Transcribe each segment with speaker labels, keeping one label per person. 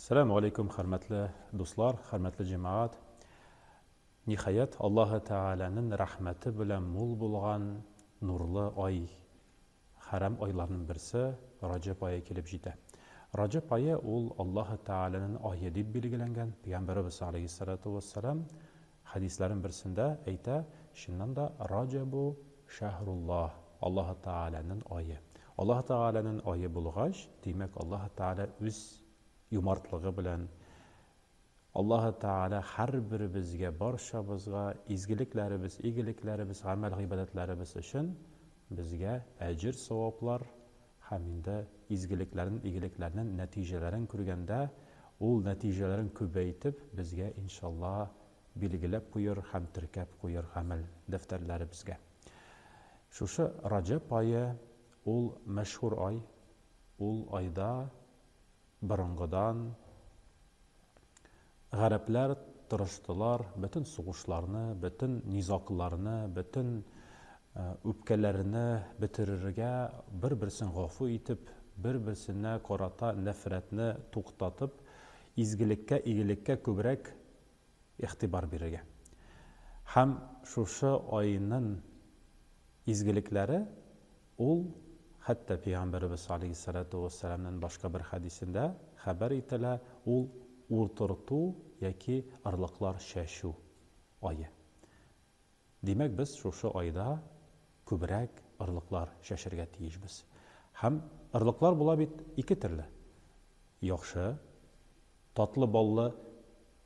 Speaker 1: Сәламү алейкум, хөрмәтле дуслар, хөрмәтле җәмәгать. Ниһаять, Аллаһы Тәгаләнең рәхмәте белән мул булган нурлы ай, хәрам айларның берсе, Раҗәб ае килеп җитә. Раҗәб ае ул Аллаһы Тәгаләнең ае дип билгеләнгән. Пәйгамбәребез алейһиссалату вассалам хәдисләрен берсендә әйтә, чыннан да Раҗәбу шәһруллаһ, Аллаһы Тәгаләнең ае. Аллаһы Тәгаләнең ае булгач, димәк, Аллаһы Тәгалә үз юмартлыгы белән Аллаһы Тәгалә һәрберебезгә, барчабызга изгелекләребез, игелекләребез, гамәл-гыйбадәтләребез өчен безгә әҗер-саваплар һәм инде изгелекләрнең, игелекләрнең нәтиҗәләрен күргәндә, ул нәтиҗәләрен күбәйтеп, безгә, иншалла, билгеләп куер һәм теркәп куер гамәл дәфтәрләребезгә. Шушы Раҗәб ае ул мәшһүр ай, ул айда борынгыдан гарәпләр тырыштылар бөтен сугышларны, бөтен низагларны, бөтен үпкәләрне бетерергә, бер-берсен гафу итеп, бер-берсенә карата нәфрәтне туктатып, изгелеккә, игелеккә күбрәк игътибар бирергә. Һәм шушы айның изгелекләре ул хәтта Пәйгамбәребез алейһиссалату вәссәламнең башка бер хәдисендә хәбәр ителә, ул утырту яки орлыклар чәчү ае. Димәк, без шушы айда күбрәк орлыклар чәчергә тиешбез. Һәм орлыклар була бит ике төрле. Яхшы, татлы баллы,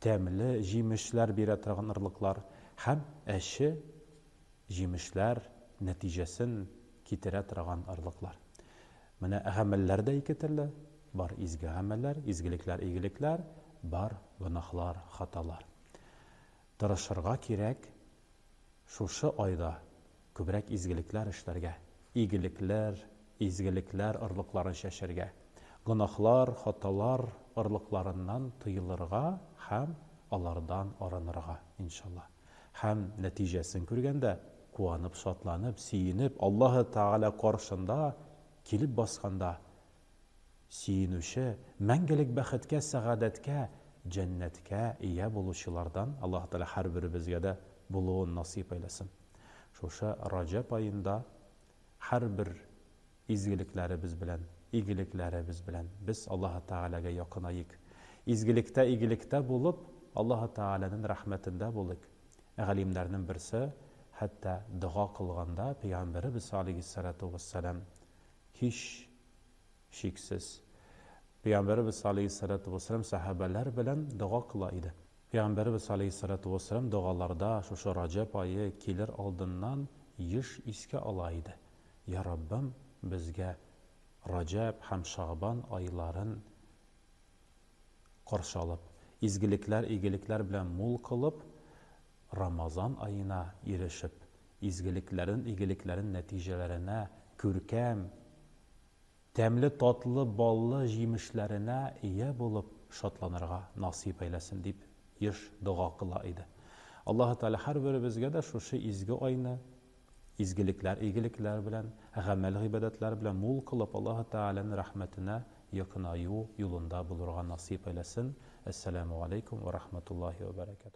Speaker 1: тәмле җимешләр бирә торган орлыклар һәм әче җимешләр нәтиҗәсен китерә торган орлыклар. Менә гамәлләр дә ике төрле, бар изге гамәлләр, изгелекләр, игелекләр, бар гөнаһлар, хаталар. Тырышырга кирәк шушы айда күбрәк изгелекләр эшләргә, игелекләр, изгелекләр орлыкларын чәчәргә, гөнаһлар, хаталар орлыкларыннан тыелырга һәм алардан арынырга, иншалла. Һәм нәтиҗәсен күргәндә, куанып, шатланып, сөенеп, Аллаһы Тәгалә каршында килеп басканда, сөенүче, мәңгелек бәхеткә, сәгадәткә, җәннәткә ия булучылардан Аллаһы Тәгалә һәрберебезгә дә булуын насыйп әйләсен. Шушы Раҗәб аенда һәрбер изгелекләребез белән, игелекләребез белән без Аллаһы Тәгаләгә якынаек. Изгелектә, игелектә булып, Аллаһы Тәгаләнең рәхмәтендә булыйк. Галимнәрнең берсе хәтта дога кылганда Пәйгамбәребез алейһиссалату вәссәлам һич шиксез Пәйгамбәребез алейһиссалату вәссәлам сәхабәләр белән дога кыла иде. Пәйгамбәребез алейһиссалату вәссәлам догаларда шушы Раҗәб ае килер алдыннан еш искә ала иде. Я Раббым, безгә Раҗәб һәм Шагбан айларын каршы алып, изгелекләр, игелекләр белән мул кылып, Рамазан аена ирешеп, изгелекләрен, игелекләрен нәтиҗәләренә күркәм, тәмле татлы баллы җимешләренә ия булып шатланырга насыйп әйләсен, дип еш дога кыла иде. Аллаһы Тәгалә һәрберебезгә дә шушы изге айны изгелекләр, игелекләр белән, гамәл-гыйбадәтләр белән мул кылып, Аллаһы Тәгаләнең рәхмәтенә якынаю юлында булырга насыйп әйләсен. Әссәламү галәйкүм вә рахматуллаһи вә бәрәкәтүһ.